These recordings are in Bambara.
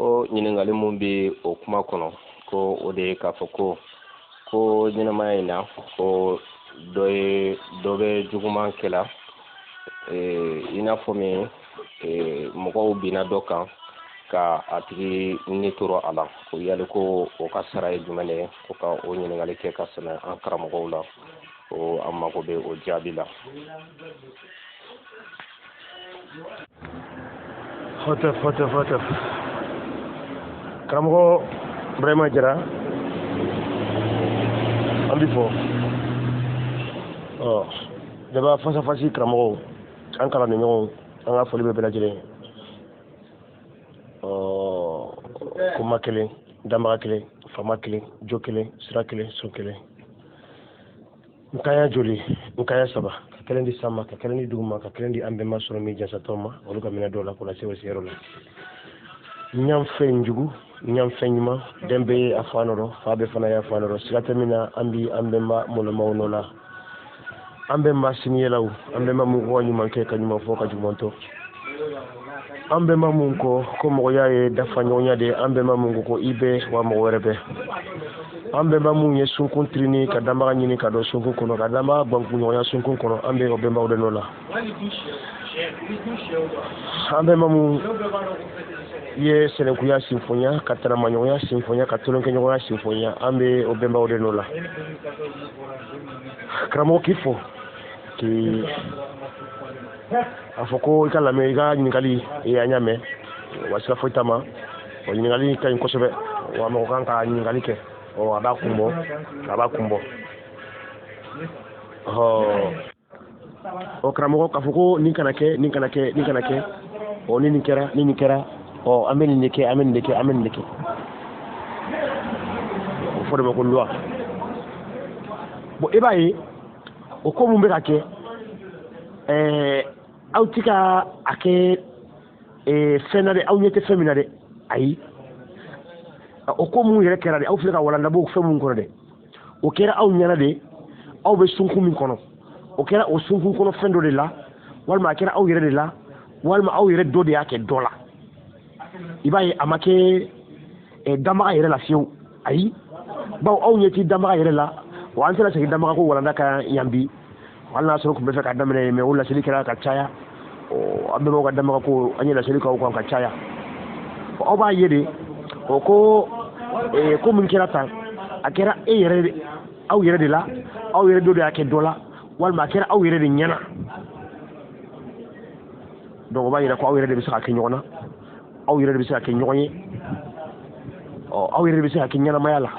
Ko ɲininkali mun bɛ o kuma kɔnɔ, ko o de ye k'a fɔ ko ɲɛnamaya in na, ko dɔ ye dɔ bɛ juguman kɛla, i n'a fɔ min, mɔgɔw binna dɔ kan ka a tigi ni tora a la, ko yali ko o ka sara ye jumɛn ye? Ko ka o ɲininkali kɛ ka sɛmɛ an karamɔgɔw la, ko an mago bɛ o jaabi la. Hotef, hotef, hotef. Karamɔgɔ Ibrahima Jara, an b'i fo. Ɔ jaba fasafasi karamɔgɔw, an kalandenɲɔgɔnw, an ka foli bɛ bɛɛ lajɛlen ye. Ɔ kuma kelen, danbaga kelen, faama kelen, jo kelen, sira kelen, so kelen. N kaya joli, n kaya saba, ka kelen di san ma, ka kelen di dugu ma, ka kelen di an bɛnba sɔrɔ min jasatɔ ma, olu ka minɛ dɔw la k'o lase o seyɔrɔ la. Ɲanfɛn jugu, ɲanfɛn ɲuman, den bɛɛ ye a fa nɔ, fa bɛɛ fana y'a fa nɔ. Siga tɛ min na, an bi an bɛnba mɔlɔmaw nɔ la. An bɛnba siniyɛlaw, an bɛnba mun ko ka ɲuman kɛ ka ɲuman fɔ ka juguman to. An bɛnba mun ko ko mɔgɔya ye dafa ɲɔgɔnya de ye, an bɛnba mun ko ko i bɛ wa mɔgɔ wɛrɛ bɛ. An bɛnba mun ye sunkun tirini ka danbaga ɲini ka don sunkun kɔnɔ, ka danbaga gbankunɲɔgɔnya sunkun kɔnɔ, an bɛ o bɛnbaw de nɔ la. An bɛnba mun ye sɛnɛkuya sinfonya, ka tanamaɲɔgɔnya sinfonya, ka tolonkɛɲɔgɔnya sinfonya, an bɛ o bɛnbaw de nɔ la. Karamɔgɔ k'i fo k'i a fɔ ko i ka lamɛn, i ka ɲininkali an y'a mɛn, wa sira foyi t'a ma. O ɲininkali ka ɲi kosɛbɛ, wa mɔgɔ kan ka ɲininkali kɛ, ɔ a b'a kun bɔ, a b'a kun bɔ. Ɔ karamɔgɔ k'a fɔ ko nin kana kɛ, nin kana kɛ, nin kana kɛ, ɔ ni nin kɛra, ni nin kɛra, ɔ an bɛ nin de kɛ, an bɛ nin de kɛ, an bɛ nin de kɛ. O fɔ de ma ko loi. Bon, i b'a ye o ko mun bɛ ka kɛ, aw ti ka a kɛ fɛn na dɛ, aw ɲɛ tɛ fɛn min na dɛ, ayi. O ko mun yɛrɛ kɛra dɛ, aw filɛ ka walandabɔ fɛn mun kɔnɔ dɛ, o kɛra aw ɲɛna de, aw bɛ sunkun min kɔnɔ, o kɛra o sunkun kɔnɔ fɛn dɔ de la, walima a kɛra aw yɛrɛ de la, walima aw yɛrɛ dɔ de y'a kɛ dɔ la. I b'a ye a ma kɛ danbaga yɛrɛ la fiyewu, ayi. Bawo aw ɲɛ ti danbaga yɛrɛ la, wa an tɛna segin danbaga ko walanda kan yan bi, hali n'a sɔrɔ tun bɛ fɛ k'a daminɛ, mɛ o laseli kɛra ka caya. An bɛnbaw ka danbaga ko an ye laseli k'aw kan ka caya. Aw b'a ye de, o ko ko min kɛra tan, a kɛra e yɛrɛ, aw yɛrɛ de la, aw yɛrɛ dɔ de y'a kɛ dɔ la, walima a kɛra aw yɛrɛ de ɲɛna. Donc o b'a yira ko aw yɛrɛ de bɛ se ka kɛ ɲɔgɔn na, aw yɛrɛ de bɛ se ka kɛ ɲɔgɔn ye, ɔ aw yɛrɛ de bɛ se ka kɛ ɲɛnamaya la,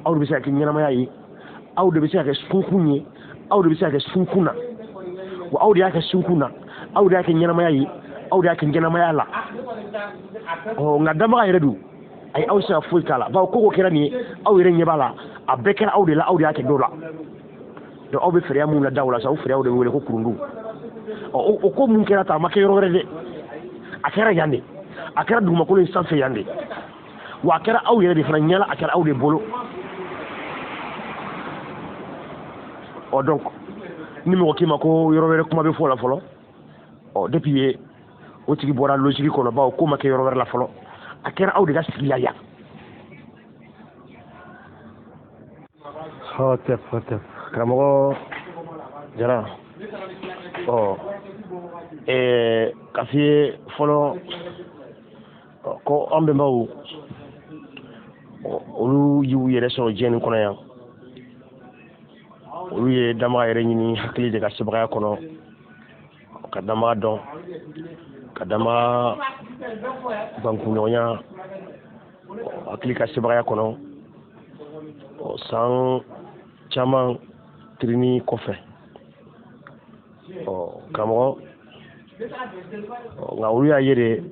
aw de bɛ se ka kɛ ɲɛnamaya ye, aw de bɛ se ka kɛ sunkun ye, aw de bɛ se ka kɛ sunkun na, wa aw de y'a kɛ sunkun na, aw de y'a kɛ ɲɛnamaya ye, aw de y'a kɛ ɲɛnamaya la. Ɔ nka danbaga yɛrɛ dun, ayi, aw tɛ se ka foyi k'a la, bawo ko kɛra nin ye, aw yɛrɛ ɲɛ b'a la, a bɛɛ kɛra aw de la, aw de y'a kɛ dɔ la. Donc aw bɛ fɛɛrɛ mun na da o la sa, o fɛɛrɛw de bɛ wele ko kurundu. Ɔ o ko mun kɛra tan, a ma kɛ yɔrɔ wɛrɛ dɛ, a kɛra yan de, a kɛra dugumakolo in sanfɛ yan de, wa a kɛra aw yɛrɛ de fana ɲɛ la, a kɛra aw de bolo. Ɔ donc ni mɔgɔ k'i ma ko yɔrɔ wɛrɛ kuma bɛ fɔ o la fɔlɔ, ɔ depuis ye o tigi bɔra logique kɔnɔ, bawo ko ma kɛ yɔrɔ wɛrɛ la fɔlɔ, a kɛra aw de ka sigi la yan. Hotep, hotep. Karamɔgɔ Jara, ɔ k'a f'i ye fɔlɔ ko an bɛnbaw olu y'u yɛrɛ sɔrɔ diɲɛ nin kɔnɔ yan, olu ye danbaga yɛrɛ ɲini hakili de ka sebagaya kɔnɔ, ka danbaga dɔn, ka danbaga bankunɲɔgɔnya hakili ka sebagaya kɔnɔ, san caman tirini kɔfɛ. Ɔ karamɔgɔ, nka olu y'a ye de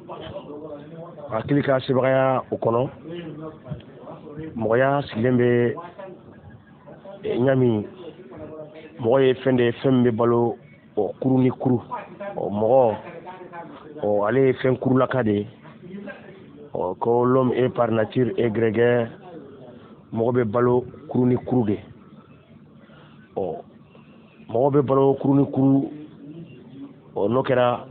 hakili ka sebagaya o kɔnɔ, mɔgɔya sigilen bɛ ɲami, mɔgɔ ye fɛn de ye, fɛn min bɛ balo o kuru ni kuru. Ɔ mɔgɔ, ɔ ale ye fɛn kurulaka de ye. Ɔ ko l'homme est par nature est grégaire, mɔgɔ bɛ balo kuru ni kuru de. Ɔ mɔgɔ bɛ balo kuru ni kuru, ɔ n'o kɛra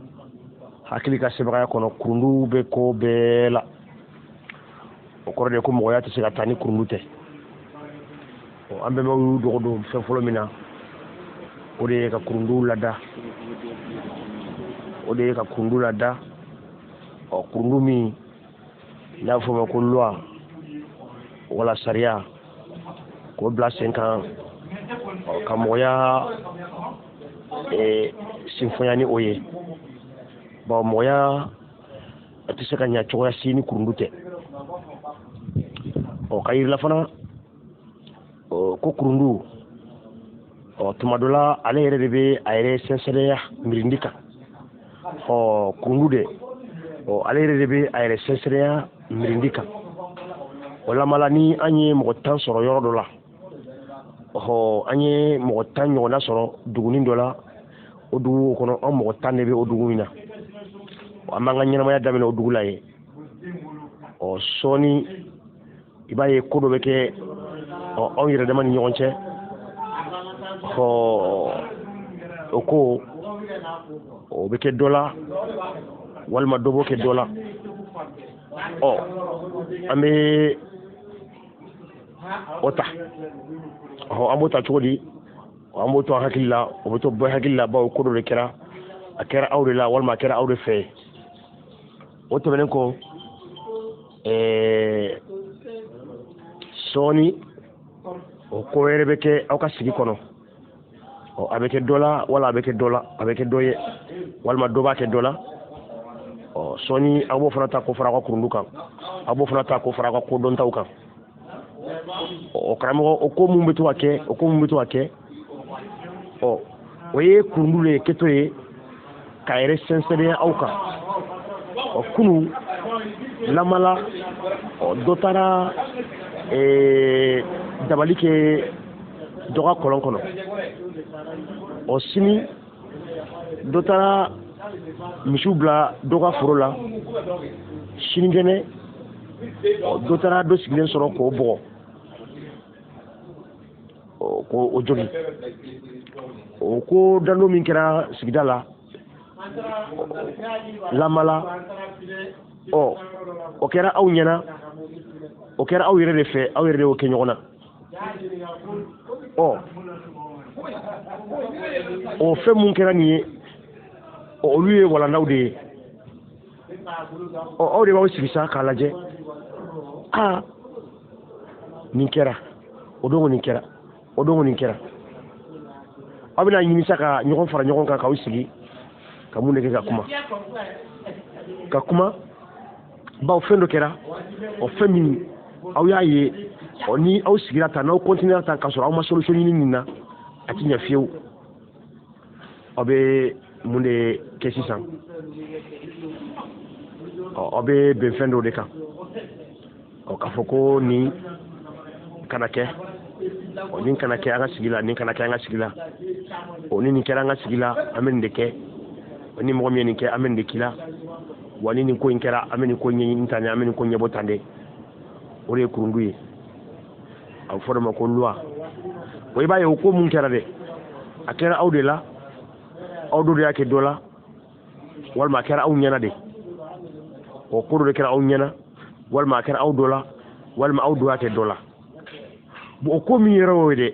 hakili ka sebagaya kɔnɔ, kurundu bɛ ko bɛɛ la. O kɔrɔ de ye ko mɔgɔya tɛ se ka taa ni kurundu tɛ. Ɔ, an bɛnbaw y'u dɔgɔ don fɛn fɔlɔ min na, o de ye ka kurunduw lada, o de ye ka kurundu lada. Ɔ, kurundu min n'a bɛ fɔ o ma ko loi wala sariya, k'o bila sen kan, ɔ, ka mɔgɔya sinfonya ni o ye. Bawo mɔgɔya a tɛ se ka ɲa cogoya si ni kurundu tɛ. Ɔ, ka yirila fana, ɔ, ko kurundu, ɔ, tuma dɔ la ale yɛrɛ de bɛ a yɛrɛ sɛnsɛnnenya mirindi kan. Ɔ, kurundu de, ɔ, ale yɛrɛ de bɛ a yɛrɛ sɛnsɛnnenya mirindi kan. O lamala ni an ye mɔgɔ 10 sɔrɔ yɔrɔ dɔ la, ɔhɔ, an ye mɔgɔ 10 ɲɔgɔnna sɔrɔ dugunin dɔ la, o dugu kɔnɔ an mɔgɔ 10 de bɛ o dugu in na. An b'an ka ɲɛnamaya daminɛ o dugu la yen. Ɔ, sɔɔni i b'a ye ko dɔ bɛ kɛ, ɔ, anw yɛrɛ dama ni ɲɔgɔn cɛ. Ɔ, o ko o bɛ kɛ dɔ la, walima dɔ b'o kɛ dɔ la. Ɔ, an bɛ o ta. Ɔhɔ, an b'o ta cogo di? An b'o to an hakili la, o bɛ to bɛɛ hakili la, bawo ko dɔ de kɛra, a kɛra aw de la walima a kɛra aw de fɛ. O tɛmɛnen kɔ, sɔɔni o ko wɛrɛ bɛ kɛ aw ka sigi kɔnɔ. Ɔ, a bɛ kɛ dɔ la wala a bɛ kɛ dɔ la, a bɛ kɛ dɔ ye walima dɔ b'a kɛ dɔ la. Ɔ, sɔɔni aw b'o fana ta k'o fara aw ka kurundu kan, aw b'o fana ta k'o fara aw ka kodɔntaw kan. Ɔ, karamɔgɔ, o ko mun bɛ to ka kɛ, o ko mun bɛ to ka kɛ, ɔ, o ye kurundu de ye kɛtɔ ye k'a yɛrɛ sɛnsɛnnenya aw kan. Ɔ, kunu lamala, ɔ, dɔ taara dabali kɛ dɔ ka kɔlɔn kɔnɔ. Ɔ, sini dɔ taara misiw bila dɔ ka foro la. Sinikɛnɛ, ɔ, dɔ taara dɔ sigilen sɔrɔ k'o bugɔ, ɔ, k'o jogin. O ko dando min kɛra sigida la lamala, ɔ, o kɛra aw ɲɛna, o kɛra aw yɛrɛ de fɛ, aw yɛrɛ de y'o kɛ ɲɔgɔn na. Ɔ, o fɛn mun kɛra nin ye, olu ye walandaw de ye. Ɔ, aw de b'aw sigi sa k'a lajɛ, aa, nin kɛra o don, nin kɛra o don, nin kɛra. Aw bɛna ɲini sa ka ɲɔgɔn fara ɲɔgɔn kan, k'aw sigi ka mun de kɛ, ka kuma, ka kuma, bawo fɛn dɔ kɛra. O fɛn min aw y'a ye, ɔ, ni aw sigira tan, n'aw continuera tan k'a sɔrɔ aw ma solution ɲini nin na, a ti ɲɛ fiyewu. Aw bɛ mun de kɛ sisan? Ɔ, aw bɛ bɛn fɛn dɔw de kan. Ɔ, k'a fɔ ko nin kana kɛ, ɔ, nin kana kɛ an ka sigi la, nin kana kɛ an ka sigi la. Ɔ, ni nin kɛra an ka sigi la, an bɛ nin de kɛ. Ɔ, ni mɔgɔ min ye nin kɛ, an bɛ nin de k'i la. Wa ni nin ko in kɛra, an bɛ nin ko ɲɛɲini tan de, an bɛ nin ko ɲɛbɔ tan de. O de ye kurundu ye, a bɛ fɔ o de ma ko loi. O, i b'a ye, o ko mun kɛra dɛ, a kɛra aw de la, aw dɔ de y'a kɛ dɔ la, walima a kɛra aw ɲɛna de. O ko dɔ de kɛra aw ɲɛna, walima a kɛra aw dɔ la, walima aw dɔ y'a kɛ dɔ la. Bon, o ko min yɛrɛ y'o ye dɛ,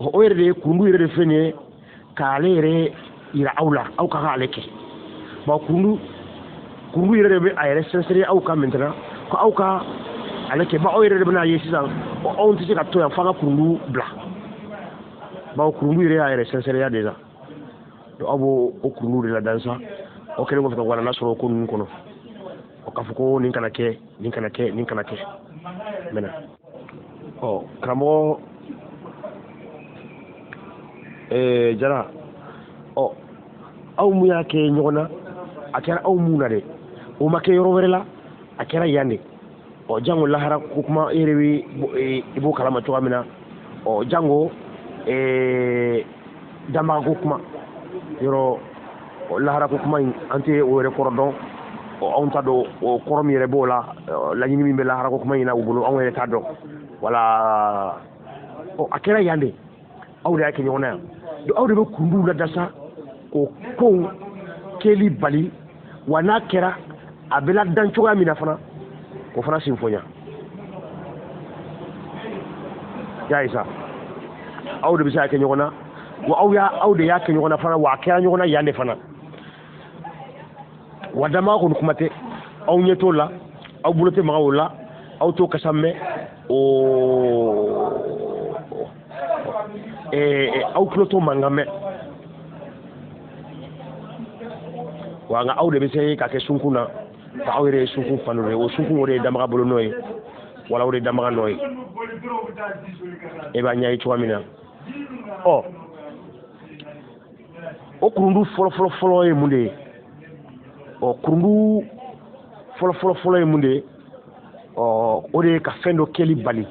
o yɛrɛ de ye kurundu yɛrɛ de filɛ nin ye k'ale yɛrɛ yira aw la, aw ka k'ale kɛ. Bon, kurundu yɛrɛ de bɛ a yɛrɛ sɛnsɛn aw kan maintenant ko aw ka ale kɛ. Bon, aw yɛrɛ de bɛna ye sisan, anw tɛ se ka to yan f'an ka kurundu bila, bawo kurundu yɛrɛ y'a yɛrɛ sɛnsɛnya déjà. Donc aw b'o o kurundu de ladan sa, aw kɛlen kɔfɛ ka walanda sɔrɔ o ko ninnu kɔnɔ. Ɔ, k'a fɔ ko nin kana kɛ, nin kana kɛ, nin kana kɛ maintenant. Ɔ, karamɔgɔ Jara, ɔ, aw mun y'a kɛ ɲɔgɔn na, a kɛra aw mun na dɛ, o ma kɛ yɔrɔ wɛrɛ la, a kɛra yan de. Ɔ, jango lahara ko kuma, e yɛrɛ bɛ i b'o kalama cogoya min na. Ɔ, jango danbaga ko kuma yɔrɔ, lahara ko kuma in, an tɛ o yɛrɛ kɔrɔ dɔn. Ɔ, anw t'a dɔn o kɔrɔ min yɛrɛ b'o la, laɲini min bɛ lahara ko kuma in na u bolo, anw yɛrɛ t'a dɔn. Wala, ɔ, a kɛra yan de, aw de y'a kɛ ɲɔgɔn na yan. Donc aw de bɛ kunduw lada sa k'o kow kɛli bali, wa n'a kɛra a bɛ ladan cogoya min na fana, k'o fana senfɔnya. Y'a ye sa, aw de bɛ se ka kɛ ɲɔgɔn na, wa aw de y'a kɛ ɲɔgɔn na fana, wa a kɛra ɲɔgɔn na yan de fana. Wa dama kɔni kuma tɛ, aw ɲɛ t'o la, aw bolo tɛ maga o la, aw t'o kasa mɛn, o aw tulo t'o mankan mɛn. Wa nka aw de bɛ se ka kɛ sunkun na, ka aw yɛrɛ ye sunkun fan dɔ ye. O sunkun o de ye damaga bolo nɔ ye, wala o de ye damaga nɔ ye. E b'a ɲɛ ye cogoya min na. Ɔ, o kurundu fɔlɔ fɔlɔ fɔlɔ ye mun de ye? Ɔ, kurundu fɔlɔ fɔlɔ fɔlɔ ye mun de ye? Ɔ, o de ye ka fɛn dɔ kɛli bali,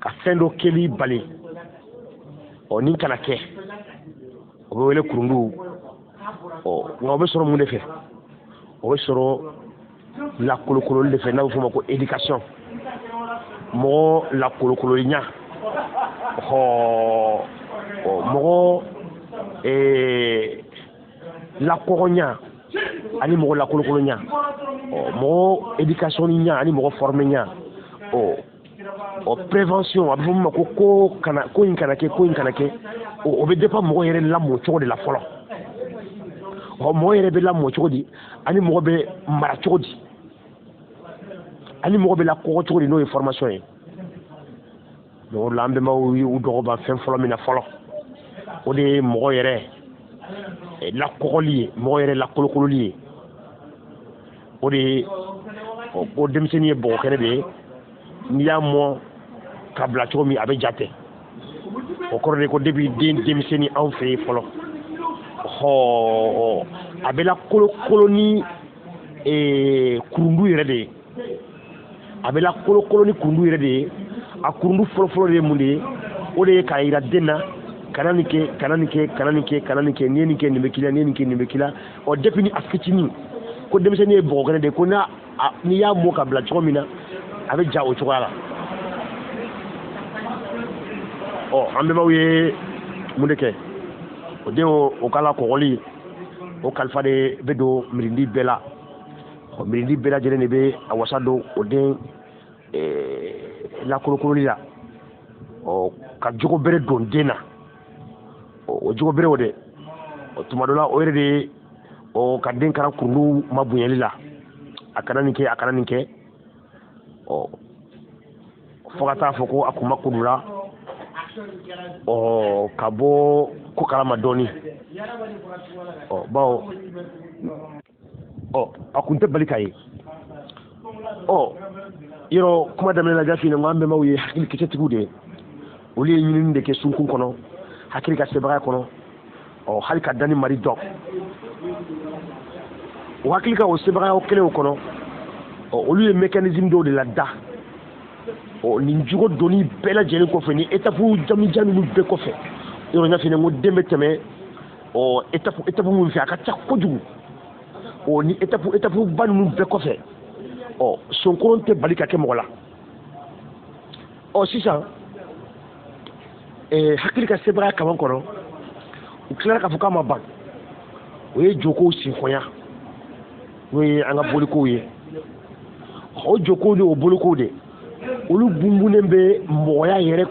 ka fɛn dɔ kɛli bali. Ɔ, nin kana kɛ, o bɛ wele kurundu. Ɔ, nka o bɛ sɔrɔ mun de fɛ? O bɛ sɔrɔ lakolokololi de fɛ, n'a bɛ f'o ma ko éducation, mɔgɔ lakolokololinya. Ɔ, mɔgɔ lakɔgɔnya ani mɔgɔ lakolokolonya. Ɔ, mɔgɔ éducation ɲa ani mɔgɔ formé ɲa. Ɔ, prévention, a bɛ fɔ min ma ko ko kana, ko in kana kɛ, ko in kana kɛ. O bɛ dépend mɔgɔ yɛrɛ lamɔ cogo de la fɔlɔ. Ɔ, mɔgɔ yɛrɛ bɛ lamɔ cogo di, ani mɔgɔ bɛ mara cogo di, ani mɔgɔ bɛ lakɔgɔ cogo di, n'o ye formation ye. Donc o de la an bɛnbaw y'u dɔgɔ ban fɛn fɔlɔ min na fɔlɔ, o de ye mɔgɔ yɛrɛ lakɔgɔli ye, mɔgɔ yɛrɛ lakolokololi ye. O de ye ko denmisɛnnin ye bɔgɔ kɛnɛ de ye, n'i y'a mɔ ka bila cogo min a bɛ ja tɛ. O kɔrɔ de ko depuis den denmisɛnnin anw fɛ yen fɔlɔ, hɔ, a bɛ lakolokolo ni kurundu yɛrɛ de ye. A bɛ lakolokolo ni kurundu yɛrɛ de ye. A kurundu fɔlɔfɔlɔ de ye mun de ye? O de ye k'a yira den na, kana nin kɛ, kana nin kɛ, kana nin kɛ, kana nin kɛ, n'i ye nin kɛ nin bɛ k'i la, n'i ye nin kɛ nin bɛ k'i la. Ɔ, depuis ni a fitinin, ko denmisɛnnin ye bɔgɔ kɛnɛ de ye, ko n'i y'a mɔ ka bila cogo min na, a bɛ ja o cogoya la. Ɔ, an bɛnbaw ye mun de kɛ? O den o k'a la kɔgɔli, o kalifa de bɛ don mirindi bɛɛ la. Ɔ, mirindi bɛɛ lajɛlen de bɛ a wasa don o den lakolokololi la. Ɔ, ka jogo bere don den na. O jogo bere o de, tuma dɔ la o yɛrɛ de ye ɔ ka den kalan kurundu ma bonyali la, a kana nin kɛ, a kana nin kɛ. Ɔ, fo ka taa fɔ ko a kun ma kudu la, ɔ, ka bɔ ko kalama dɔɔni. Ɔ, bawo ɔ, a kun tɛ bali ka ye. Ɔ, yɔrɔ kuma daminɛ la, jaabi ɲɛna, an bɛnbaw ye hakili kisɛtigiw de ye. Olu ye ɲinini de kɛ sunkun kɔnɔ, hakili ka sebagaya kɔnɔ. Ɔ, hali ka danni mari dɔn, o hakili ka o sebagaya kelenw kɔnɔ. Ɔ, olu ye mécanisme dɔw de la da. Ɔ, nin jogo donni bɛɛ lajɛlen kɔfɛ, ni étape jamujan ninnu bɛɛ kɔfɛ, yɔrɔ n y'a f'i ɲɛna ko den bɛ tɛmɛ ɔ étape min fɛ, a ka ca kojugu. Ɔ, ni étape ba ninnu bɛɛ kɔfɛ, ɔ, sonkolon tɛ bali ka kɛ mɔgɔ la. Ɔ, sisan hakili ka sebagaya kaban kɔnɔ, u tilara k'a fɔ k'a ma ban. O ye jokow sinkɔnya, n'o ye an ka bolikow ye. O jokow de, o bolikow de, olu bunbunnen bɛ mɔgɔya yɛrɛ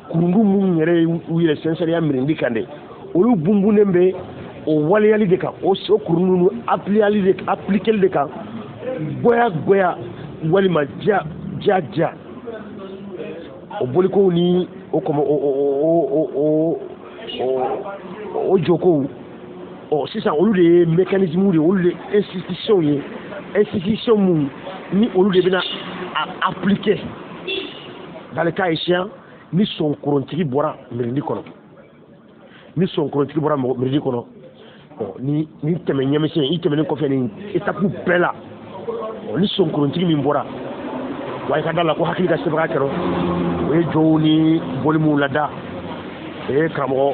kurundu minnu yɛrɛ u yɛrɛ sɛnsɛnniya mirindi kan de, olu bunbunnen bɛ o waleyali de kan, o kurundu ninnu appliqueli de kan, goya goya walima ja ja ja. O bolikow ni o kɔmɔ o o jokow, ɔ, sisan olu de ye mécanisme de ye, olu de ye institution ye, institution mun ni olu de bɛna a appliquer dans le cas échéant ni sonkorontigi bɔra mirindi kɔnɔ, ni sonkorontigi bɔra mirindi kɔnɔ. Ɔ, ni tɛmɛ ɲɛmisɛn i tɛmɛnen kɔfɛ nin étape bɛɛ la, ɔ, ni sonkorontigi min bɔra, wa i ka da la ko hakili ka sebagaya kɛra, o ye jow ni boli minnu lada. Ee karamɔgɔ,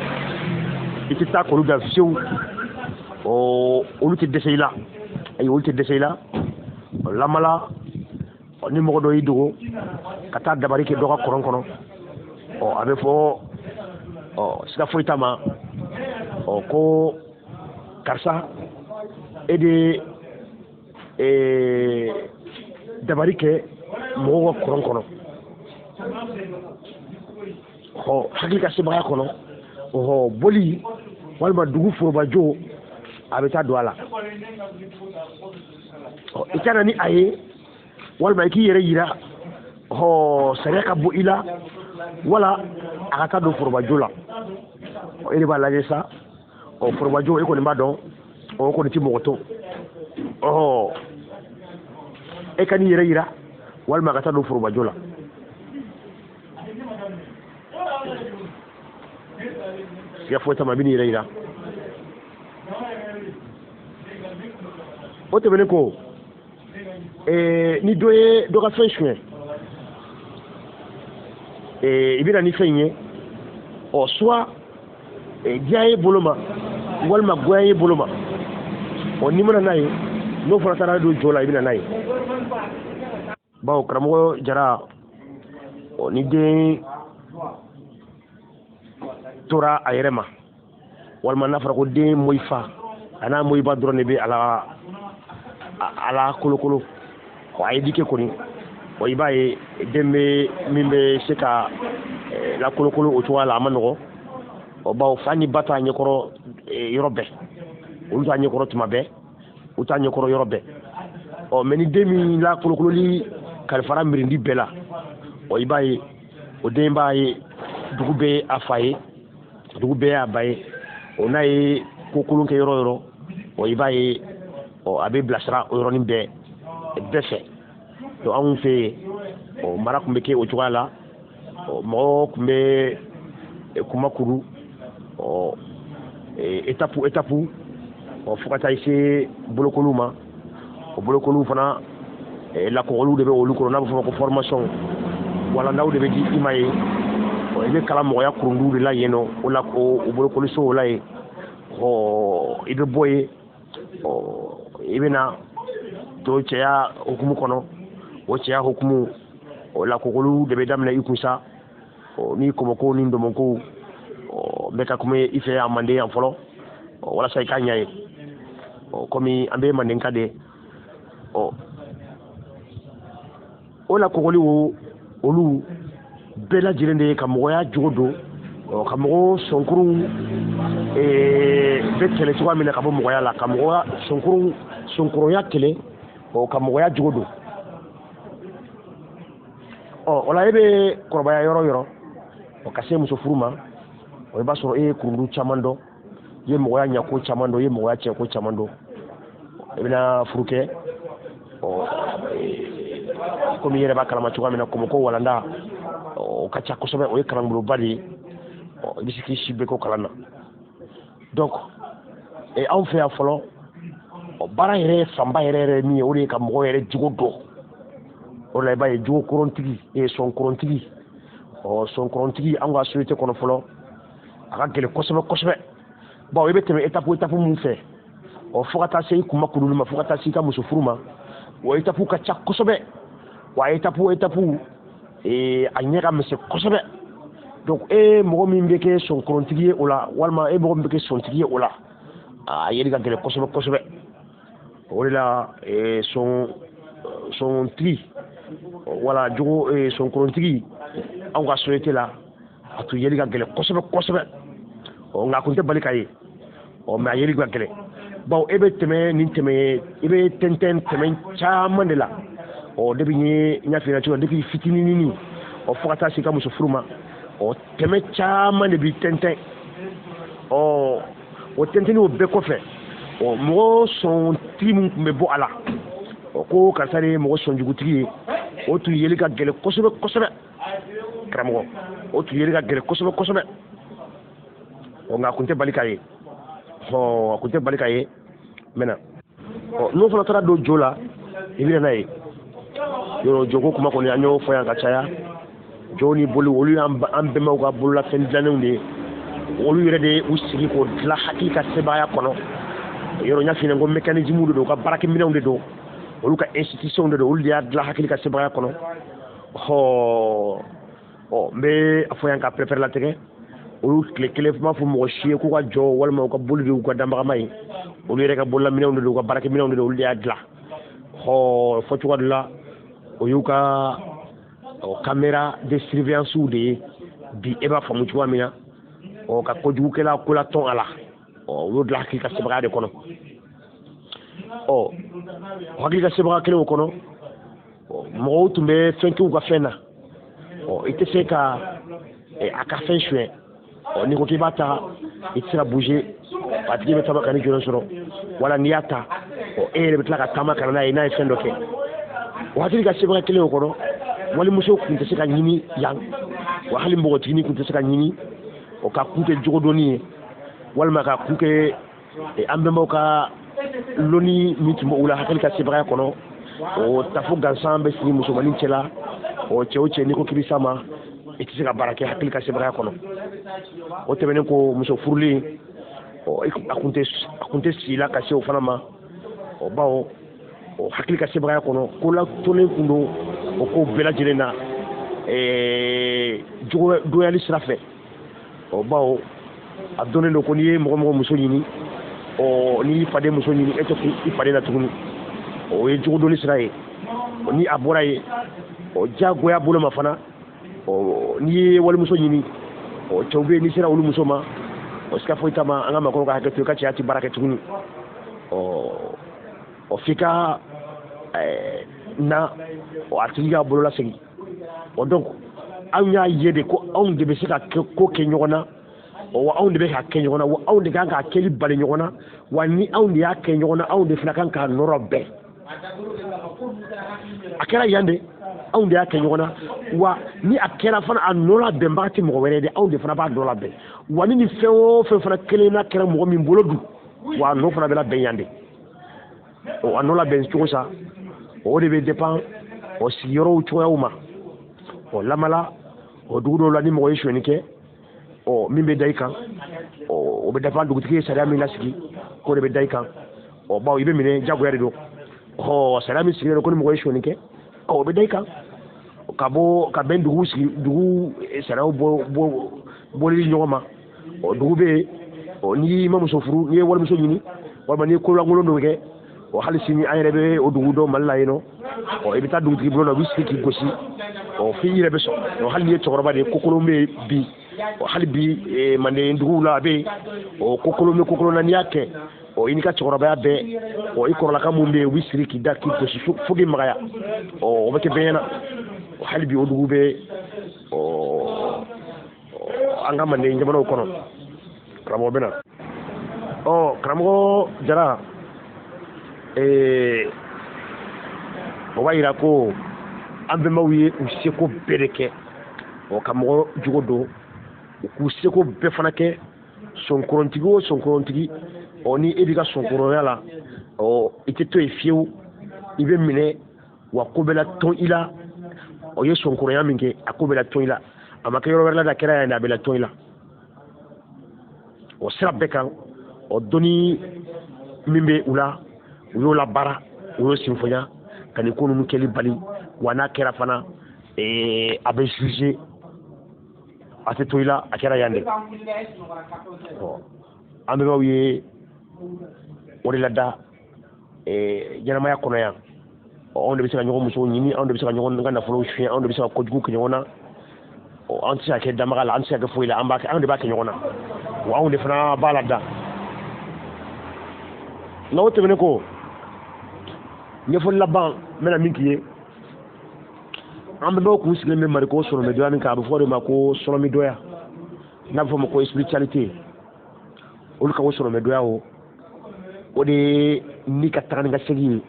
i tɛ taa k'olu da fiyewu. Ɔ, olu tɛ dɛsɛ i la, ayi, olu tɛ dɛsɛ i la. Lamala, ni mɔgɔ dɔ y'i dogo ka taa dabari kɛ dɔ ka kɔrɔn kɔnɔ, ɔ, a bɛ fɔ, ɔ, siga foyi t'a ma, ɔ, ko karisa e de dabari kɛ mɔgɔw ka kɔrɔn kɔnɔ. Ɔ hakili ka sebagaya kɔnɔ, ɔhɔ boli walima dugu forobajo a bɛ taa don a la. Ɔ i ka na ni a ye walima i k'i yɛrɛ yira, ɔ sariya ka bɔ i la wala a ka taa don forobajo la. Ɔ e de b'a lajɛ sa. Ɔ forobajo e kɔni b'a dɔn, ɔ o kɔni ti mɔgɔ to. Ɔ e ka n'i yɛrɛ yira walima a ka taa don forobajo la. Siga foyi t'a ma, i bɛ n'i yɛrɛ yira. O tɛmɛnen kɔ, ni dɔ ye dɔ ka fɛn suɲɛ, i bɛ na ni fɛn ye, ɔ soit diya ye bolo ma walima goya ye bolo ma, ɔ n'i mana n'a ye, n'o fana taara don jɔ la, i bɛ na n'a ye. Bawo karamɔgɔ Jara, ɔ ni den tora a yɛrɛ ma, walima n'a fɔra ko den moyifa a n'a moyiba dɔrɔn de bɛ a la kolokolo, ɔ a ye dike kɔni, ɔ i b'a ye den bɛ min bɛ se ka lakolokolo o cogoya la, a ma nɔgɔn. Ɔ bawo fa ni ba t'a ɲɛkɔrɔ yɔrɔ bɛɛ, olu t'a ɲɛkɔrɔ tuma bɛɛ, u t'a ɲɛkɔrɔ yɔrɔ bɛɛ. Ɔ mɛ ni den min lakolokololi kalifara mirindi bɛɛ la, ɔ i b'a ye o den b'a ye dugu bɛɛ a fa ye, dugu bɛɛ y'a ba ye. O n'a ye ko kolon kɛ yɔrɔ o yɔrɔ, ɔ i b'a ye ɔ a bɛ bilasira o yɔrɔnin bɛɛ bɛɛ fɛ. Donc anw fɛ yen, ɔ mara tun bɛ kɛ o cogoya la. Ɔ mɔgɔw tun bɛ kuma kuru, ɔ étape étape, ɔ fo ka taa se bolokoliw ma. O bolokoliw fana lakɔgɔliw de bɛ olu kɔnɔ, n'a bɛ fɔ o ma ko formation, walandaw de bɛ di i ma ye. Ɔ i bɛ kalan mɔgɔya kurunduw de la yen nɔ, o la o bolokolisow la yen. Ɔ i bɛ bɔ yen, ɔ i bɛ na to cɛya hukumu kɔnɔ. O cɛya hukumu, o lakɔgɔliw de bɛ daminɛ i kun sa. Ɔ ni kɔmɔkow ni dɔmɔkow, ɔ bɛɛ ka kuma i fɛ yan Manden yan fɔlɔ, ɔ walasa i k'a ɲɛ ye. Ɔ komi an bɛ Mandenka de, ɔ o lakɔgɔliw olu bɛɛ lajɛlen de ye ka mɔgɔya jogo don, ɔ ka mɔgɔ sɔnkurun bɛ kɛlɛ cogoya min na ka bɔ mɔgɔya la, ka mɔgɔya sɔnkurun sɔnkurunya kɛlɛ, ɔ ka mɔgɔya jogo don. Ɔ o la e bɛ kɔrɔbaya yɔrɔ o yɔrɔ, ɔ ka se muso furu ma, ɔ i b'a sɔrɔ e ye kurundu caman dɔn, i ye mɔgɔya ɲako caman dɔn, i ye mɔgɔya cɛko caman dɔn. I bɛna furu kɛ, ɔ komi i yɛrɛ b'a kalama cogoya min na, kɔmɔko walanda o ka ca kosɛbɛ, o ye kalanboloba de ye. Ɔ i bɛ se k'i si bɛɛ k'o kalan na. Donc anw fɛ yan fɔlɔ, ɔ baara yɛrɛ fanba yɛrɛ yɛrɛ min ye, o de ye ka mɔgɔ yɛrɛ jogo dɔn. O la i b'a ye jogo korontigi, sɔnkorontigi, ɔ sɔnkorontigi an ka société kɔnɔ fɔlɔ, a ka gɛlɛn kosɛbɛ kosɛbɛ. Bawo i bɛ tɛmɛ étape étape mun fɛ, ɔ fo ka taa se i kunma kuruli ma, fo ka taa se i ka muso furu ma, o étape ka ca kosɛbɛ. Wa étape étape a ɲɛ ka misɛn kosɛbɛ. Donc e mɔgɔ min bɛ kɛ sɔnkorontigi ye o la, walima e mɔgɔ min bɛ kɛ sɔntigi ye o la, a yeli ka gɛlɛn kosɛbɛ kosɛbɛ. O de la sɔntigi wala jogo sɔnkorontigi anw ka société la, a tun yeli ka gɛlɛn kosɛbɛ kosɛbɛ. Ɔ nka a kun tɛ bali ka ye, ɔ mɛ a yeli ka gɛlɛn. Bawo e bɛ tɛmɛ nin tɛmɛ, i bɛ tɛntɛn tɛmɛ caman de la. Ɔ depuis n ye n y'a f'i ɲɛna cogo min, depuis fitininini, ɔ fo ka taa se i ka muso furu ma, ɔ tɛmɛ caman de b'i tɛntɛn. Ɔ o tɛntɛnni o bɛɛ kɔfɛ, ɔ mɔgɔ sɔntigi min tun bɛ bɔ a la, ɔ ko karisa de ye mɔgɔ sɔnjugutigi ye, o tun yeli ka gɛlɛn kosɛbɛ kosɛbɛ. Karamɔgɔ, o tun yeli ka gɛlɛn kosɛbɛ kosɛbɛ. Ɔ nka a kun tɛ bali ka ye, ɔ a kun tɛ bali ka ye. N bɛ na, ɔ n'o fana taara don jo la, i bɛ na n'a ye. Yɔrɔ joko kuma kɔni an y'o fɔ yan ka caya. Jo ni boli, olu y'an bɛnbaw ka bololafɛn dilannenw de ye. Olu yɛrɛ de ye u sigi k'o dilan hakili ka sebaaya kɔnɔ. Yɔrɔ n y'a f'i ɲɛna ko mécanisme de don, u ka baarakɛminɛnw de don, olu ka institution de don, olu de y'a dilan hakili ka sebaaya kɔnɔ. Ɔ ɔ n bɛ a fɔ yan ka pɛrɛpɛrɛ latigɛ, olu tile kelen n b'a fɔ mɔgɔ si ye k'u ka jɔ walima u ka boli de y'u ka danbagama ye. Olu yɛrɛ ka bololaminɛnw de don, u ka baarakɛminɛnw de don, olu de y'a dilan. Ɔ fɔ cogoya dɔ la, o y'u ka caméra de surveillance de ye. Bi e b'a faamu cogoya min na, ɔ ka kojugukɛla ko latɔn a la, ɔ u y'o bila hakili ka sebaga de kɔnɔ. Ɔ hakili ka sebaga kelenw kɔnɔ, mɔgɔw tun bɛ fɛn kɛ u ka fɛn na. Ɔ i tɛ se ka a ka fɛn suɲɛ. Ɔ n'i ko k'i b'a ta, i tɛ se ka bouger, a tigi bɛ taama ka n'i jɔlen sɔrɔ, wala n'i y'a ta, ɔ e yɛrɛ bɛ tila ka taama ka na n'a ye n'a ye fɛn dɔ kɛ. O hakili ka sebaga kelen o kɔnɔ, walimuso tun tɛ se ka ɲini yan, wa hali npogotiginin tun tɛ se ka ɲini o ka kun kɛ jogodonni ye, walima ka kun kɛ an bɛnbaw ka lɔnni min tun bɛ u la hakili ka sebagaya kɔnɔ. O tafo gansan bɛ sigi musomanin cɛ la. O cɛ o cɛ n'i ko k'i bɛ s'a ma, i tɛ se ka baara kɛ hakili ka sebagaya kɔnɔ. O tɛmɛnen ko muso furulen, ɔ a kun tɛ si la ka se o fana ma. O bawo o hakili ka sebagaya kɔnɔ, ko latonnen kun don o ko bɛɛ lajɛlen na jogoyali sira fɛ. O bawo a dɔnnen don ko n'i ye mɔgɔ muso ɲini, ɔ n'i y'i faden muso ɲini, e tɛ kun i faden na tuguni. O ye jogodonni sira ye. Ni a bɔra yen, ɔ diyagoya bolo ma fana, ɔ n'i ye walimuso ɲini, ɔ cɛw bɛ yen n'i sera olu muso ma, ɔ siga foyi t'a ma, an ka maakɔrɔw ka hakɛ to, i ka cɛya tɛ baara kɛ tuguni. Ɔ f'i ka na a tigi ka bolo lasegin. Ɔ donc anw y'a ye de ko anw de bɛ se ka ko kɛ ɲɔgɔn na, wa anw de bɛ ka kɛ ɲɔgɔn na, wa anw de kan k'a kɛli bali ɲɔgɔn na, wa ni anw de y'a kɛ ɲɔgɔn na, anw de fana kan k'a nɔrɔ bɛn. A kɛra yan de, anw de y'a kɛ ɲɔgɔn na, wa ni a kɛra fana a nɔ labɛnbaga tɛ mɔgɔ wɛrɛ ye dɛ, anw de fana b'a nɔ labɛn. Wa ni nin fɛn o fɛn fana kelen na kɛra mɔgɔ min bolo dun, wa a nɔ fana bɛ labɛn yan de. O a nɔ labɛn cogo sa, o de bɛ dépend o sigiyɔrɔw cogoyaw ma. O lamala o dugu dɔw la, ni mɔgɔ ye sonyɛni kɛ, ɔ min bɛ da i kan, ɔ o bɛ dépend dugutigi ye sariya min lasigi k'o de bɛ da i kan. Ɔ bawo i bɛ minɛ jagoya de don. Ɔ sariya min sigilen don ko ni mɔgɔ ye sonyɛni kɛ, ɔ o bɛ da i kan ka bɔ ka bɛn dugu sigi dugu sariyaw bɔli ɲɔgɔn ma. Ɔ dugu bɛ yen, ɔ n'i ma muso furu, n'i ye walimuso ɲini, walima n'i ye kolankolon dɔ kɛ, ɔ hali sini an yɛrɛ bɛ o dugu dɔn Mali la yen nɔ. Ɔ i bɛ taa dugutigi bulon na, u bɛ sigi k'i gosi, ɔ f'i yɛrɛ bɛ sɔn. Ɔ hali n'i ye cɛkɔrɔba de ye, kokolon bɛ yen bi, ɔ hali bi manden duguw la a bɛ yen, ɔ kokolon bɛ kokolon na, n'i y'a kɛ, ɔ i n'i ka cɛkɔrɔbaya bɛɛ, ɔ i kɔrɔlaka mun bɛ yen, u bɛ siri k'i da k'i gosi fo k'i magaya. Ɔ o bɛ kɛ bɛɛ ɲɛna. Hali bi o dugu bɛ ɔ an ka manden jamanaw kɔnɔ. Karamɔgɔ bɛ na. Ɔ karamɔgɔ Jara, o b'a yira ko an bɛnbaw ye u seko bɛɛ de kɛ, ɔ ka mɔgɔ jogo don, u k'u seko bɛɛ fana kɛ. Sonkorontigi o sonkorontigi, ɔ ni e b'i ka sonkoronya la, ɔ i tɛ to yen fiyewu, i bɛ minɛ, wa ko bɛ latɔn i la. O ye sonkoronya min kɛ, a ko bɛ latɔn i la, a ma kɛ yɔrɔ wɛrɛ la dɛ, a kɛra yan de, a bɛ latɔn i la. O sira bɛɛ kan, o dɔnni min bɛ u la, u y'o labaara, u y'o sinfonya ka nin ko ninnu kɛli bali. Wa n'a kɛra fana, a bɛ juger, a tɛ to i la, a kɛra yan de. Ɔ an bɛnbaw ye o de lada ɲɛnamaya kɔnɔ yan. Ɔ anw de bɛ se ka ɲɔgɔn musow ɲini, anw de bɛ se ka ɲɔgɔn ka nafolow suɲɛ, anw de bɛ se ka kojugu kɛ ɲɔgɔn na. Ɔ an tɛ se ka kɛ damaga la, an tɛ se ka kɛ foyi la, an b'a kɛ, anw de b'a kɛ ɲɔgɔn na, wa anw de fana b'a lada. Nka o tɛmɛnen kɔ, ɲɛfɔli laban n bɛna min k'i ye, an bɛnbaw kun sigilen bɛ mariko sɔrɔmɛdɔya min kan, a bɛ fɔ o de ma ko sɔrɔmɛdɔya, n'a bɛ fɔ o ma ko spiritualité. Olu ka o sɔrɔmɛdɔya o de ye ni ka taga ni ka segin ye,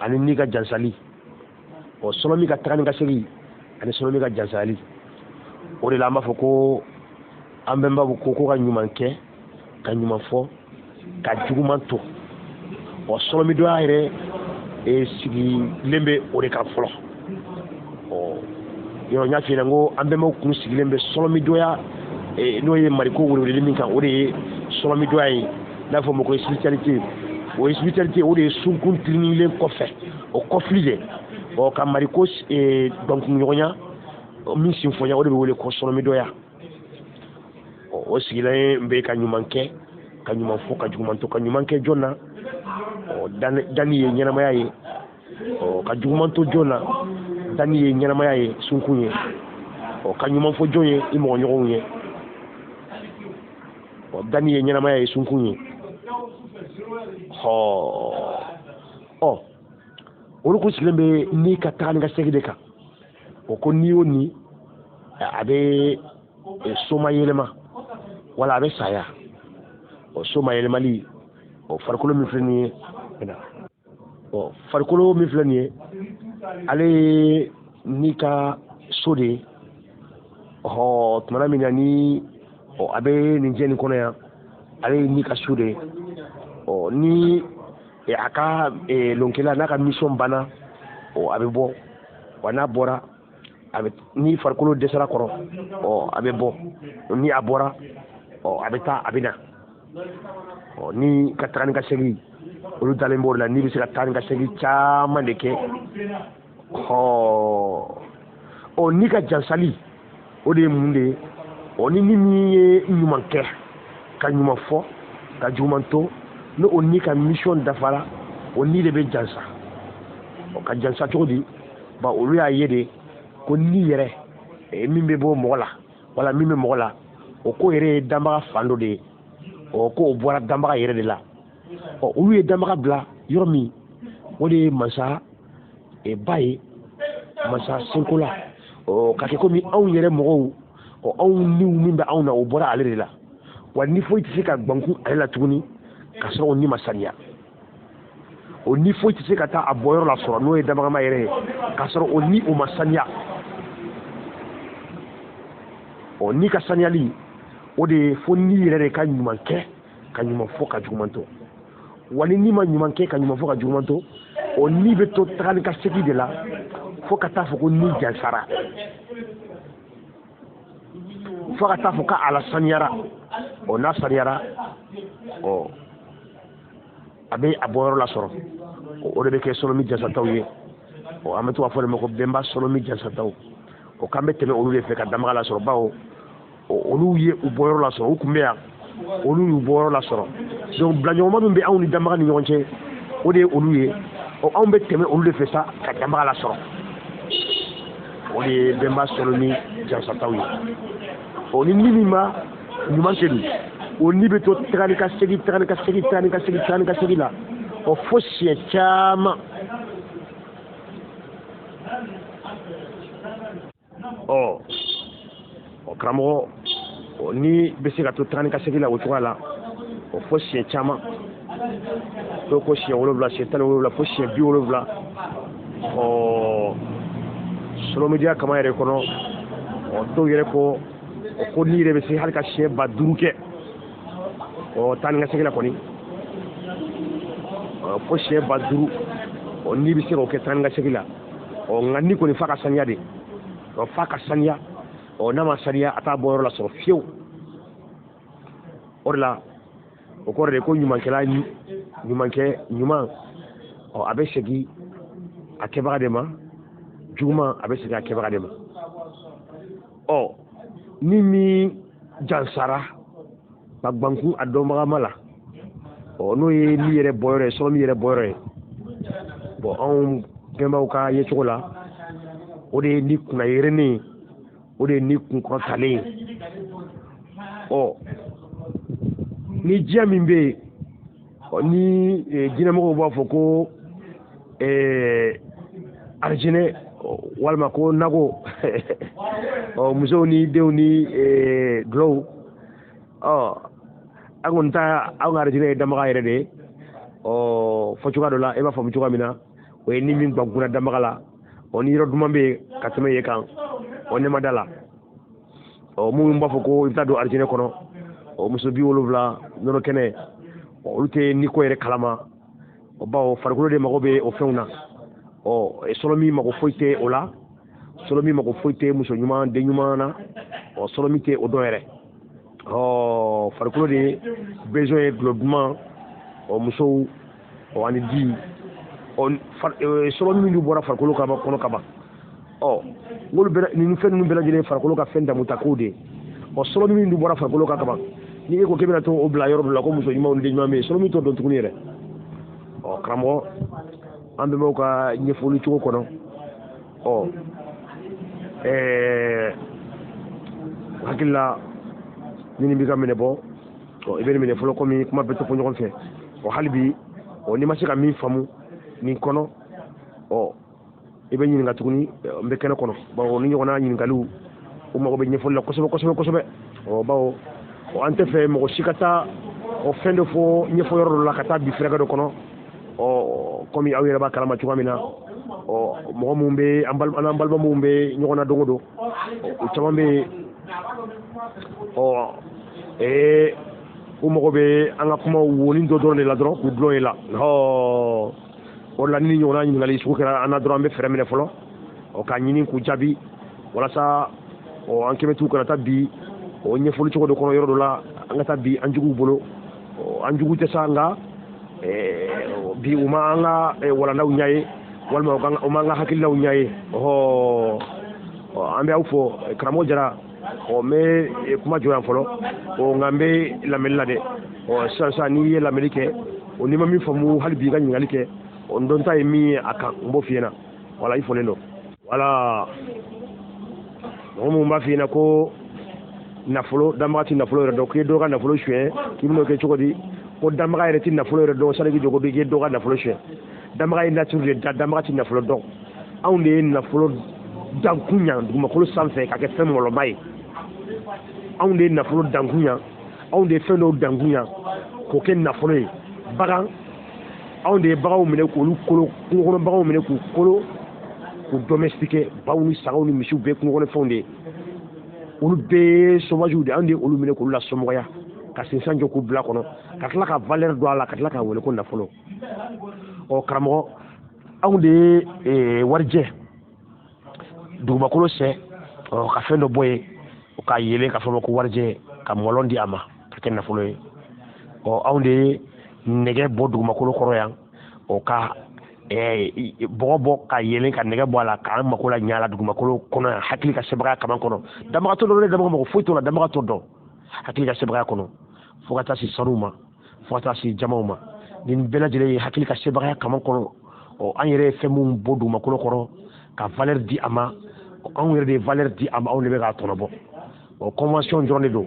ani ni ka jansali. Ɔ sɔrɔmi ka taga ni ka segin ani sɔrɔmi ka jansali, o de la an b'a fɔ ko an bɛnbaw ko ka ɲuman kɛ, ka ɲuman fɔ, ka juguman to. Ɔ sɔrɔmidɔya yɛrɛ sigilen bɛ o de kan fɔlɔ. Ɔ yɔrɔ n y'a f'i ɲɛna ko an bɛnbaw kun sigilen bɛ sɔrɔmidɔya, n'o ye mariko weleweleli min kan, o de ye sɔrɔmidɔya ye, n'a fɔ o ma ko spiritualité. O ye spiritualité, o de ye sunkun tirinilen kɔfɛ, o kɔfili de, ɔ ka mariko dɔnkunɲɔgɔnya min sinfonya, o de bɛ wele ko sɔrɔmidɔya. O sigilen bɛ ka ɲuman kɛ, ka ɲuman fɔ, ka juguman to, ka ɲuman kɛ jɔn na, ɔ danni ye ɲɛnamaya ye, ɔ ka juguman to jɔn na, danni ye ɲɛnamaya ye, sunkun ye. Ɔ ka ɲuman fɔ jɔn ye? I mɔgɔ ɲɔgɔnw ye. Ɔ danni ye ɲɛnamaya ye, sunkun ye. Ɔ olu kun sigilen bɛ ni ka taga ni ka segin de kan. O ko ni o ni a bɛ soma yɛlɛma wala a bɛ saya. Ɔ soma yɛlɛmali, ɔ farikolo min filɛ nin ye, ɔ farikolo min filɛ nin ye, ale ye ni ka so de ye. Ɔhɔ tumana min na ni ɔ a bɛ nin diɲɛ nin kɔnɔ yan, ale ye ni ka so de ye. Ɔ ni a ka lonkɛla n'a ka mission banna, ɔ a bɛ bɔ. Wa n'a bɔra, a bɛ ni farikolo dɛsɛra kɔrɔ, ɔ a bɛ bɔ. Ni a bɔra, ɔ a bɛ taa, a bɛ na. Ɔ ni ka taga ni ka segin, olu dalen b'o la. N'i bɛ se ka taa ni ka segin caman de kɛ. Ɔ ni ka jansali, o de ye mun de ye? Ɔ ni min ye ɲuman kɛ, ka ɲuman fɔ, ka juguman to, ni o ni ka mission dafara, o ni de bɛ jansa. Ɔ ka jansa cogo di? Ba olu y'a ye de ko ni yɛrɛ min bɛ bɔ mɔgɔ la wala min bɛ mɔgɔ la, o ko yɛrɛ ye danbaga fan dɔ de ye. Ɔ ko o bɔra danbaga yɛrɛ de la. Ɔ olu ye danbaga bila yɔrɔ min, o de ye mansa ba ye, mansa senko la. Ɔ ka kɛ komi anw yɛrɛ mɔgɔw, ɔ anw niw min bɛ anw na, o bɔra ale de la. Wa ni foyi tɛ se ka gbankun ale la tuguni k'a sɔrɔ o ni ma saniya. O ni foyi tɛ se ka taa a bɔyɔrɔ la sɔrɔ, n'o ye dabagama yɛrɛ ye, k'a sɔrɔ o ni o ma saniya. Ɔ ni ka saniyali, o de ye fo ni yɛrɛ de ka ɲuman kɛ, ka ɲuman fɔ, ka juguman to. Wa ni ni ma ɲuman kɛ, ka ɲuman fɔ, ka juguman to, o ni bɛ to taga ni ka segin de la fo ka taa fɔ ko ni jansara, fo ka taa fɔ k'a la saniyara. Ɔ n'a saniyara, ɔ a bɛ a bɔyɔrɔ la sɔrɔ. O de bɛ kɛ sɔlɔmi jansataw ye. Ɔ an bɛ to k'a fɔ de ma ko bɛnba sɔlɔmi jansataw. O k'an bɛ tɛmɛ olu de fɛ ka danbaga la sɔrɔ, bawo olu ye u bɔyɔrɔ la sɔrɔ, u kun bɛ yan, olu y'u bɔyɔrɔ la sɔrɔ. Donc bilaɲɔgɔnma min bɛ anw ni danbaga ni ɲɔgɔn cɛ, o de ye olu ye. Ɔ anw bɛ tɛmɛ olu de fɛ sa ka danbaga la sɔrɔ. O de ye bɛnba sɔlɔmi jansataw ye. Ɔ ni min ma ɲuman kɛ dun, o ni bɛ to taga ni ka segin, taga ni ka segin, taga ni ka segin, taga ni ka segin la, ɔ fo siɲɛ caman. Ɔ karamɔgɔ, ni bɛ se ka to taga ni ka segin la o cogoya la, o fo siɲɛ caman. Dɔw ko siɲɛ 7, siɲɛ 17, fo siɲɛ 70. Ɔ sɔlɔmidiya kama yɛrɛ kɔnɔ, ɔ dɔw yɛrɛ ko ko n'i yɛrɛ bɛ se hali ka siɲɛ 5000 kɛ, ɔ taa ni ka segin la kɔni, fo siɲɛ 5000, ɔ n'i bɛ se k'o kɛ taa ni ka segin la. Ɔ nka ni kɔni f'a ka saniya de, ɔ f'a ka saniya. Ɔ n'a ma saniya, a t'a bɔyɔrɔ la sɔrɔ fiyewu. O de la o kɔrɔ de ko ɲumankɛla, ɲumankɛ ɲuman, ɔ a bɛ segin a kɛbaga de ma, juguman a bɛ segin a kɛbaga de ma. Ɔ ni min jansara ka gbankun a dɔnbagama la, ɔ n'o ye ni yɛrɛ bɔyɔrɔ ye, sɔrɔ min yɛrɛ bɔyɔrɔ ye. Bɔn anw bɛnbaw ka yecogo la, o de ye ni kunna yerennen ye, o de ye ni kunkɔrɔtalen ye. Ɔ ni diɲɛ min bɛ yen, ɔ ni jinɛmɔgɔw b'a fɔ ko arijinɛ walima ko nago, ɔ musow ni denw ni dulɔw, ɔ an kɔni ta anw ka arijinɛ ye danbaga yɛrɛ de ye. Ɔ fɔ cogoya dɔ la, e b'a faamu cogoya min na, o ye ni min gbankunna danbaga la. Ɔ ni yɔrɔ duman bɛ yen ka tɛmɛ yen kan, ɔ ne ma da la. Ɔ minnu b'a fɔ ko i bɛ taa don arijinɛ kɔnɔ, ɔ muso 70 nɔnɔ kɛnɛ, ɔ olu tɛ ni ko yɛrɛ kalama. Ɔ bawo farikolo de mago bɛ o fɛnw na. Ɔ sɔlɔmi mago foyi tɛ o la, sɔlɔmi mago foyi tɛ muso ɲuman, den ɲuman na, ɔ sɔlɔmi tɛ o dɔn yɛrɛ. Ɔ farikolo de besoin ye dulɔ duman, ɔ musow, ɔ ani di. Ɔ sɔlɔmi min bɔra farikolo kɔnɔ kaban, ɔ n'olu bɛɛ nin fɛn ninnu bɛɛ lajɛlen farikolo ka fɛn damuta kow de ye. Ɔ sɔlɔmi min bɔra farikolo kan kaban, ni e ko k'e bɛna t'o bila yɔrɔ dɔ la ko muso ɲumanw ni den ɲuman bɛ yen, sɔlɔmi t'o dɔn tuguni yɛrɛ. Ɔ karamɔgɔ, an bɛnbaw ka ɲɛfɔli cogo kɔnɔ, ɔ Hakili la ni nin b'i ka minɛ bɔ, ɔ i bɛ nin minɛ fɔlɔ komi kuma bɛɛ tɛ fɔ ɲɔgɔn fɛ. Ɔ hali bi, ɔ n'i ma se ka min faamu nin kɔnɔ, ɔ i bɛ ɲininka tuguni, n bɛ kɛnɛ kɔnɔ, bawo ni ɲɔgɔnna ɲininkaliw u mago bɛ ɲɛfɔli la kosɛbɛ kosɛbɛ kosɛbɛ. Ɔ bawo an tɛ fɛ mɔgɔ si ka taa o fɛn dɔ fɔ ɲɛfɔ yɔrɔ dɔ la ka taa bi fɛrɛkɛ dɔ kɔnɔ. Ɔ komi aw yɛrɛ b'a kalama cogoya min na, ɔ mɔgɔ minnu bɛ an balima minnu bɛ ɲɔgɔn na don o don, o caman bɛ yen, ɔ u mago bɛ an ka kumaw wonin dɔ dɔrɔn de la dɔrɔn k'u dulon ye la. Ɔ o la ni ɲɔgɔnna ɲininkali sugu kɛra an na dɔrɔn, an bɛ fɛɛrɛ minɛ fɔlɔ, ɔ k'a ɲini k'u jaabi walasa ɔ an kɛmɛ t'u kana taa bi o ɲɛfɔli cogo dɔ kɔnɔ yɔrɔ dɔ la, an ka taa bi an juguw bolo. An jugu tɛ sa, nka bi u ma an ka walandaw ɲɛ ye, walima u ma an ka hakilinaw ɲɛ ye. Ɔhɔ, an bɛ aw fɔ karamɔgɔ Jara. Ɔ n bɛ kuma jɔ yan fɔlɔ, ɔ nka n bɛ lamɛnni la dɛ. Ɔ sisan sisan n'i ye lamɛnni kɛ, o n'i ma min faamu hali bi i ka ɲininkali kɛ, ɔ n dɔnta ye min ye a kan, n b'o f'i ɲɛna. Wala i folen don. Wala mɔgɔ minnu b'a f'i ɲɛna ko nafolo danbaga ti nafolo yɛrɛ dɔn, k'i ye dɔ ka nafolo suɲɛ, k'i bɛn'o kɛ cogo di? Ko danbaga yɛrɛ ti nafolo yɛrɛ dɔn, sani k'i jɔ ko k'i ye dɔ ka nafolo suɲɛ. Danbaga ye nature de da, danbaga ti nafolo dɔn. Anw de ye nafolo dankun ɲa dugumakolo sanfɛ ka kɛ fɛn mɔlɔba ye. Anw de ye nafolo dankun ɲa, anw de ye fɛn dɔw dankun ɲa k'o kɛ nafolo ye. Bagan, anw de ye baganw minɛ k'olu kolo, kungo kɔnɔ baganw minɛ k'u kolo, k'u domestiquer. Baw ni sagaw ni misiw bɛɛ kungo kɔnɔ fɛnw de ye, olu bɛɛ ye sauvages de ye. Anw de ye olu minɛ k'olu lasomɔgɔya ka sinsan jɔ k'u bila kɔnɔ, ka tila ka valeur don a la, ka tila k'a wele ko nafolo. Ɔ karamɔgɔ, anw de ye warijɛ dugumakolo sɛ, ɔ ka fɛn dɔ bɔ yen k'a yelen ka fɔ ma ko warijɛ, ka mɔlɔn di a ma ka kɛ nafolo ye. Ɔ anw de ye nɛgɛ bɔ dugumakolo kɔrɔ yan, ɔ ka bɔgɔ bɔ ka yelen ka nɛgɛ bɔ a la k'an mako la ɲa la dugumakolo kɔnɔ yan, hakili ka sebagaya kaman kɔnɔ. Danbaga t'o dɔn dɛ, danbaga mɔgɔ foyi t'o la, danbaga t'o dɔn hakili ka sebagaya kɔnɔ, fo ka taa se sanu ma, fo ka taa se jamaw ma. Nin bɛɛ lajɛlen ye hakili ka sebagaya kaman kɔnɔ. Ɔ an yɛrɛ ye fɛn minnu bɔ dugumakolo kɔrɔ ka valeur di a ma, anw yɛrɛ de ye valeur di a ma, anw de bɛ k'a tɔnɔ bɔ. Ɔ convention dɔrɔn de don.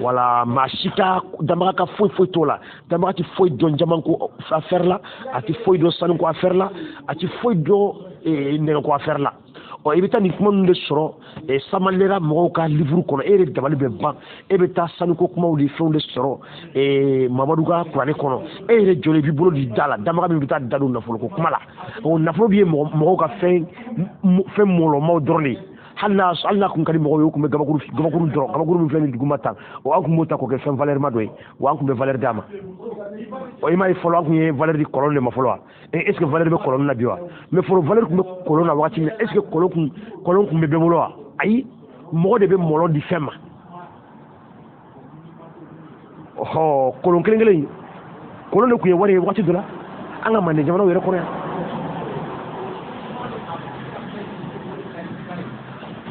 Wala maa si ka danbaga ka foyi foyi t'o la. Danbaga tɛ foyi dɔn jamanko affaire la, a tɛ foyi dɔn sanuko affaire la, a tɛ foyi dɔn nɛgɛko affaire la. Ɔ i bɛ taa nin kuma ninnu de sɔrɔ Samalera mɔgɔw ka livre kɔnɔ, e yɛrɛ dabali bɛ ban. E bɛ taa sanuko kumaw ni fɛnw de sɔrɔ Mamadu ka kuranɛ kɔnɔ, e yɛrɛ jɔlen i b'i bolo di da la, danbaga min bɛ taa da don nafoloko kuma la. O nafolo bɛ ye mɔgɔw ka fɛn mɔlɔmaw dɔrɔn de ye. Hali n'a kun ka di mɔgɔw ye, u kun bɛ gabakuru dɔrɔn, gabakuru min filɛ nin duguma tan, o an kun b'o ta k'o kɛ fɛn valeur ma dɔ ye, wa an kun bɛ valeur d'a ma. Ɔ i m'a ye fɔlɔ an kun ye valeur di kɔlɔn de ma fɔlɔ wa? Est ce que valeur bɛ kɔlɔn na bi wa? Mais fɔlɔ valeur kun bɛ kɔlɔn na wagati min na, est ce que kɔlɔn kun bɛ bɛɛ bolo wa? Ayi, mɔgɔ de bɛ mɔlɔn di fɛn ma. Ɔhɔ, kɔlɔn kelen kelen in, kɔlɔn de kun ye wari ye wagati dɔ la an ka Manden jamanaw yɛrɛ kɔnɔ yan.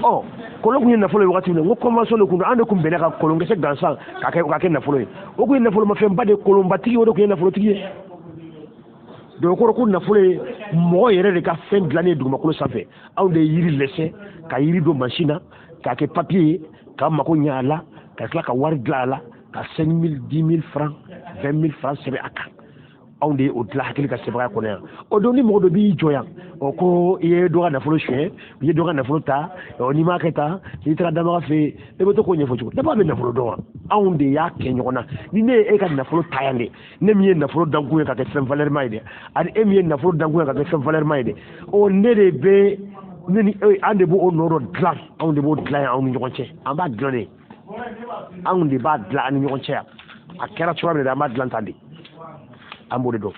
Ɔ kɔlɔn kun ye nafolo ye wagati min na, n ko convention de kun don, an de kun bɛnna ka kɔlɔnkisɛ gansan k'a kɛ nafolo ye. O kun ye nafolomafɛnba de ye, kɔlɔnbatigi o de kun ye nafolotigi ye. Donc o kɔrɔ ko nafolo ye mɔgɔ yɛrɛ de ka fɛn dilannen ye dugumakolo sanfɛ. Anw de ye yiri lɛsɛ ka yiri don mansin na k'a kɛ papier ye, k'an mako ɲɛ a la, ka tila ka wari dilan a la, ka 5 000 10 000 francs 20 000 francs sɛbɛn a kan. Anw de ye o dilan hakili ka sebagaya kɔnɔ yan. O don ni mɔgɔ dɔ b'i jɔ yan, ɔ ko i ye dɔ ka nafolo suɲɛ, i ye dɔ ka nafolo ta, ɔ n'i m'a kɛ tan, n'i taara danbaga fɛ yen, e bɛ to k'o ɲɛfɔ cogo. Danbaga bɛ nafolo dɔn wa? Anw de y'a kɛ ɲɔgɔn na. Ni ne ye e ka nafolo ta yan de, ne min ye nafolo dankun ye ka kɛ fɛn valeur ma ye dɛ, ani e min ye nafolo dankun ye ka kɛ fɛn valeur ma ye dɛ, ɔ ne de bɛ ne ni e, an de b'o nɔ dɔ dilan, anw de b'o dilan yan anw ni ɲɔgɔn cɛ, an b'a dilan de, anw de b'a dilan an ni ɲɔgɔn cɛ yan. A kɛra cogoya min na dɛ, an b'a dilan tan de, an b'o de dɔn.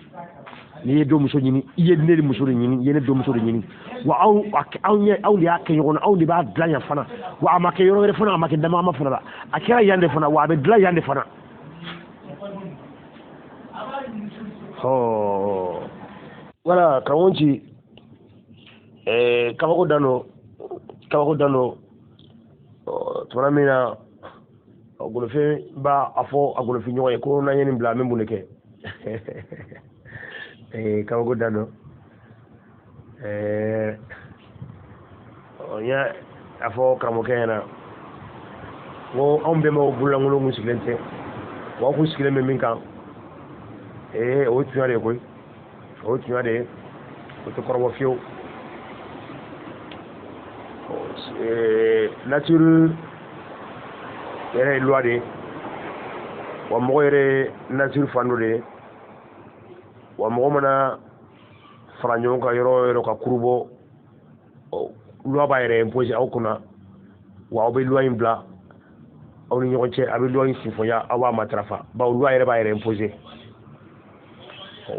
N'i ye denmuso ɲini, i ye ne de muso de ɲini, i ye ne denmuso de ɲini, wa anw de y'a kɛ ɲɔgɔn na, anw de b'a dilan yan fana, wa a ma kɛ yɔrɔ wɛrɛ fana, a ma kɛ damagama fana la, a kɛra yan de fana, wa a bɛ dilan yan de fana. Ɔ wala karamɔgɔ ci, kabako dan don, tuma min na golofin b'a a fɔ a golofin ɲɔgɔn ye ko n'an ye nin bila an bɛ mun de kɛ? Kabako dan don. N y'a fɔ karamɔgɔkɛ ɲɛna, N ko anw bɛnbaw bololankolon kun sigilen tɛ, wa aw kun sigilen bɛ min kan, ee o ye tunya de ye koyi, o ye tunya de ye, o tɛ kɔrɔbɔ fiyewu. Nature yɛrɛ ye loi de ye, wa mɔgɔ yɛrɛ ye nature fan dɔ de ye. Wa mɔgɔ mana fara ɲɔgɔn kan yɔrɔ o yɔrɔ ka kuru bɔ, loi b'a yɛrɛ imposer aw kunna, wa aw bɛ loi in bila aw ni ɲɔgɔn cɛ, a bɛ loi in sinfonya, aw b'a matarafa, bawo loi yɛrɛ b'a yɛrɛ imposer.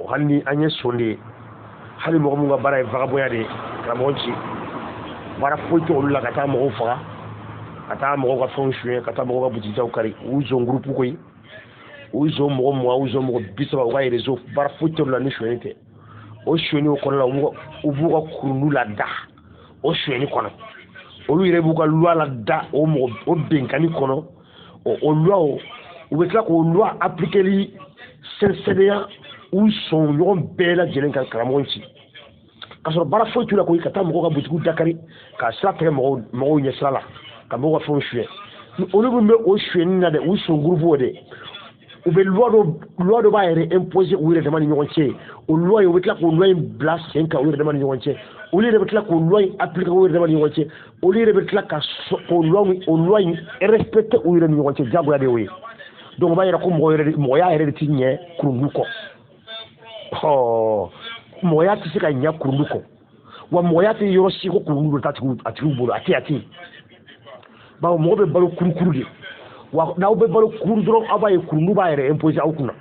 Hali ni an ye son de ye, hali mɔgɔ minnu ka baara ye vagabɔnya de ye, karamɔgɔ ci baara foyi tɛ olu la ka taa mɔgɔw faga, ka taa mɔgɔw ka fɛnw suɲɛ, ka taa mɔgɔw ka butigiw kari. U zon groupe koyi, u zon mɔgɔ 20, u zon mɔgɔ 30, u ka réseau baara foyi tɛ olu la ni suɲɛni tɛ. O suɲɛni o kɔnɔ la, u b'u ka kurundu lada o suɲɛni kɔnɔ, olu yɛrɛ b'u ka loi lada o mɔgɔ o benkanni kɔnɔ. O loi o, u bɛ tila k'o loi appliquer sɛnsɛnnenya u sɔn ɲɔgɔn bɛɛ lajɛlen kan, karamɔgɔ ci, k'a sɔrɔ baara foyi t'u la koyi, ka taa mɔgɔw ka butigiw dakari, ka sira tigɛ mɔgɔw ɲɛ sira la, ka mɔgɔw ka fɛnw suɲɛ. Olu min bɛ o suɲɛni na dɛ, u sɔn groupe o dɛ, u bɛ loi dɔ b'a yɛrɛ imposer u yɛrɛ dama ni ɲɔgɔn cɛ. O loi in, u bɛ tila k'o loi in bila sen kan u yɛrɛ dama ni ɲɔgɔn cɛ. Olu yɛrɛ bɛ tila k'o loi in appliquer u yɛrɛ dama ni ɲɔgɔn cɛ. Olu yɛrɛ bɛ tila ka k'o loi in respecter u yɛrɛ ni ɲɔgɔn cɛ, diyagoya de y'o ye. Donc o b'a yira ko mɔgɔya yɛrɛ de ti ɲɛ kurundu kɔ. Mɔgɔya tɛ se ka ɲɛ kurundu kɔ, wa mɔgɔya tɛ yɔrɔ si ko kurundu dɔ t'a tigiw bolo, a tɛ a tɛ. Bawo mɔgɔ bɛ balo kurukuru de, wa n'aw bɛ balo kuru dɔrɔn, aw b'a ye kurundu b'a yɛrɛ imposer aw kunna.